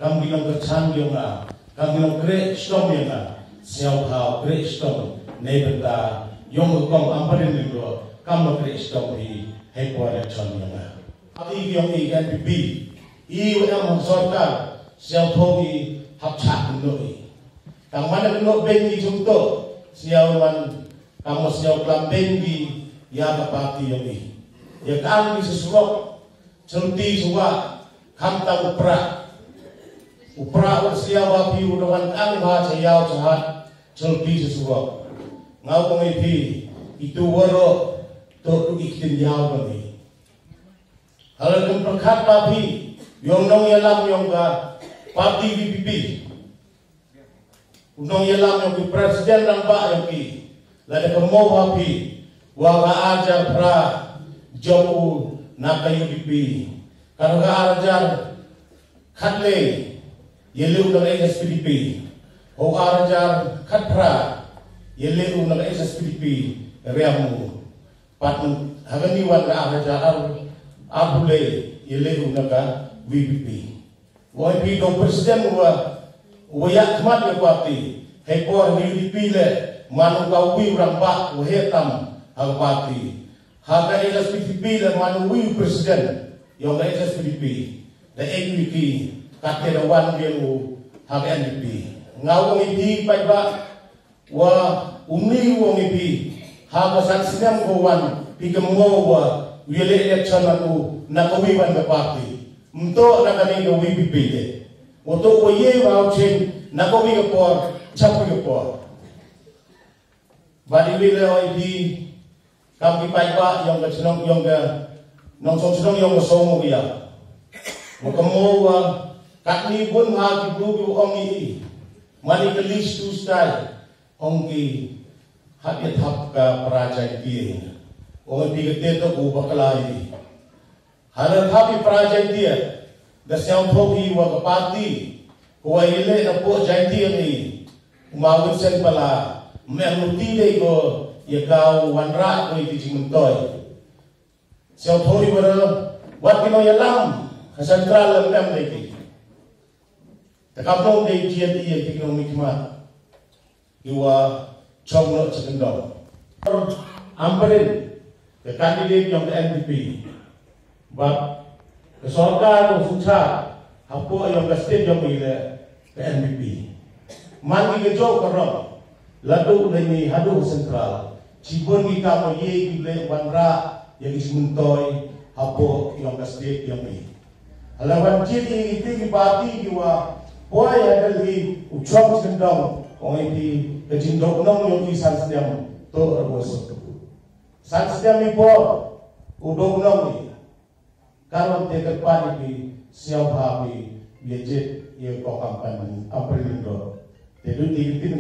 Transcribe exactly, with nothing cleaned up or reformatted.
Kam ki nongkyrchan yong nga, kam ki nongkreh chitom yong nga, sñiawbha kreh chitom neibynta yong ka kong Ampareen Lyngdoh, kam wa kreh chitom hi heipor election yong nga. Party yong i N P P, i wa em ha sorkar, sñiawthooh i hap chah kynnoh i. Tang man kynnoh beiñ i chymtoh, sñiaw man kam wa sñiaw klam beiñ i ya ka party yong i. Ya kam ki sa surok, chylti sa wah, khamtam u prah. U prah wa sñiaw wa phi u da wan kang bha cha yaw cha hat, chylti sa surok. Nga ong i phi, itu waroh, toh tu i ktien yaw yong i. Hala kum pyrkhat wa phi, yong nongyalam yong ka party V P P. U nongyalam yong ki president rangbah yong ki, lada ka mo wa phi, wa ka ar hajar phra jop u na ka U D P. Ka ar hajar khatle, yaleh u na ka H S P D P. Ho ar hajar khatphra, yaleh u na ka H S P D P, riam u. Pat ha kani wan ka ar hajar ar, arphaw le, yaleh u na ka V P P. Wa phi dong president wa, wa yakhmat ya party. Heipor U D P le, man u ka wi u rangbah, wa heh tam ha ka party. Ha ka H S P D P le, man u wi u president yong ka H S P D P. Da ek wi ki, katte da wan biang u ha ka N P P. Nga ong i phi paidbah, wa uni ong i phi, ha ka san snem ko wan, phi kam mo wa u yaleh election u na ka wi wan ka party. Mtoh na kani ka V P P de. Wa toh wa ye wa u chen na ka wi ka por, chap wi ka por. Bad i wi le ong i phi, kam ki paidbah yong ka chnong yong ka, nongchong chnong yong ka Sawmawial. Wa ka mo wa, katni bun ha ki bru ki ong i. Man i ka list tu stai. Ong ki, hap ya thap ka para Jaintia. Ong i phi katte toh u bakla i. Hala thap i para Jaintia, da sñiawthooh i wa ka party, ko wa yaleh na poh Jaintia i, u ma Vincent Pala, mem luti de ko, ya ka u wanrah ko i ki jingmyntoi. Sñiawthooh i wa da, wat ki nongyalam, ha central la mem de ki. Te kam nong de jied i ya ki nongmihkhmat. Ki wa chong noh cha kyndong. Ampareen, ka candidate yong ka N P P. Bad ka sorkar ko sucha, hapoh yong ka state yong i le ka N P P. Man ki ka jooh ka rong, ladu le ni haduh central. Chibun ki kam ye ki le wanrah, ya ki jingmyntoi, hapoh yong ka state yong i. Hala wan jied i, i ti ki party ki wa poi ha Delhi u chong chendong, ong i ti ka jingdooh nong yong i san snem toh ra wa suk. San snem i por u dooh nong i. Ka wan te ka party ki sñiawbha ki ya jied ya ko kam pan am pring do. Te du ti ki